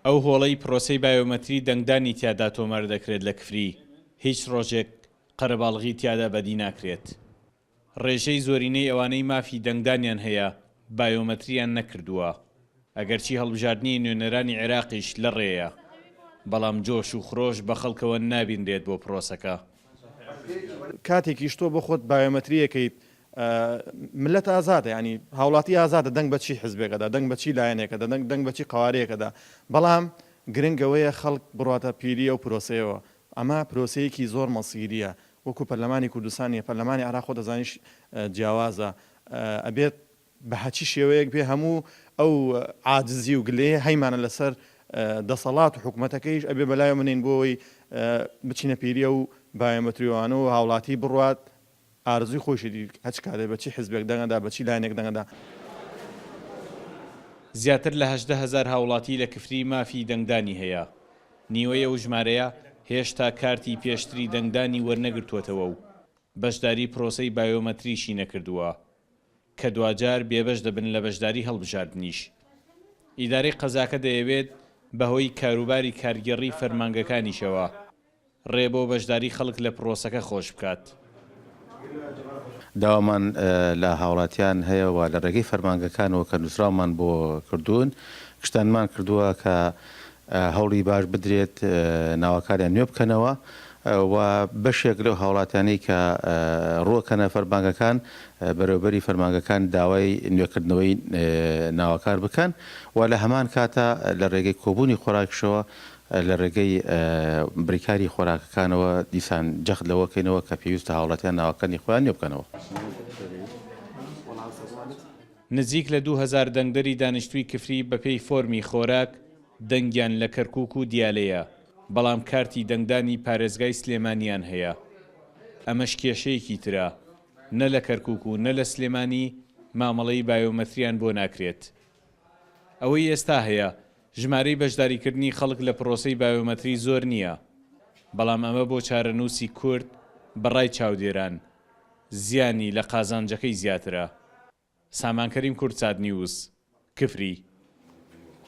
ئەو هۆڵەی پرۆسەی بایۆمەتری دەنگدانی تیادا تۆمار دەکرێت لە کفری، هیچ ڕۆژێک قەرەباڵغی تیادا بەدی ناکرێت. ڕێژەی زۆرینەی ئەوانەی مافی دەنگدانیان هەیە بایۆمەتریان نەکردووە، ئەگەرچی هەڵبژاردنی نوێنەرانی عێراقیش لەڕێیە، بەڵام جۆش و خرۆش بە خەڵکەوە نابینرێت بۆ پرۆسەکە. کاتێکیش تۆ بۆ خۆت بایۆمەتری ئەکەیت مللەت ئازادە یانی هاوڵاتی ئازادە دەنگ بە چی حزبێک ئەدا دەنگ بە چی لایەنێک ئەدا دەنگ بە چی قەوارەیەک ئەدا بەڵام گرنگ ئەوەیە خەڵک بڕواتە پیری ئەو پرۆسەیەوە ئەمە پرۆسەیەکی زۆر مەسیریە وەکو پەرلەمانی کوردستان نیە پەرلەمانی عێراق خۆت ئەزانی جیاوازە ئەبێت بە هەچی شێوەیەک بێ هەموو ئەو عاجزی و گلەیە هەیمانە لەسەر دەسەڵات و حکومەتەکەیش ئەبێ بەلایەوە بنێین بۆ ئەوەی بچینە پیری ئەو بایۆمەتریوانە و هاوڵاتی بڕوات ئارەزووی خۆیشیتی هەچ کاتێک بە چی حزبێک دەنگ ئەدا بە چی لایەنێک دەنگ ئەدا. زیاتر لە 18 هەزار هاوڵاتی لە کفری مافی دەنگدانی هەیە، نیوەی ئەو ژمارەیە هێشتا کارتی پێشتری دەنگدانی وەرنەگرتووەتەوە و بەشداری پرۆسەی بایۆمەتریشی نەکردووە، کە دواجار بێبەش دەبن لە بەشداری هەڵبژاردنیش. ئیدارەی قەزاکە دەیەوێت بەهۆی کاروباری کارگێڕی فەرمانگەکانیشەوە ڕێ بۆ بەشداری خەڵک لە پرۆسەکە خۆش بکات. داوامان لە هاوڵاتیان هەیە و لە ڕێگەی فەرمانگەکانەوە کە نووسراومان بۆ کردوون، گشتانمان کردووە کە هەوڵی باش بدرێت ناوەکانیان نوێ بکەنەوە و بەشێک لەو هاوڵاتیانەی کە ڕووەکەنە فەرمانگەکان، بەرێوەبەری فەرمانگەکان داوای نوێکردنەوەی ناوەکان بکەن و لە هەمان کاتا لە ڕێگەی کۆبوونی خۆراکیشەوە لە ڕێگەی بریکاری خۆراکەکانەوە دیسان جەخت لەوە کەینەوە کە پێویستە هاوڵاتیان ناوەکانی خۆیان نوێ بکەنەوە. نزیک لە 2000 دەنگدەری دانیشتووی کفری بەپێی فۆرمی خۆراک دەنگیان لە کەرکوک و دیالەیە، بەڵام کارتی دەنگدانی پارێزگای سلێمانیان هەیە. ئەمەش کێشەیەکی ترە، نە لە کەرکوک و نە لە سلێمانی مامەڵەی بایۆمەتریان بۆ ناکرێت. ئەوەی ئێستا هەیە، ژمارەی بەشداریکردنی خەڵک لە پرۆسەی بایۆمەتری زۆر نییە، بەڵام ئەمە بۆ چارەنووسی کورد بە ڕای چاودێران، زیانی لە قازانجەکەی زیاترە. سامان کەریم کوردسات نیوز، کفری.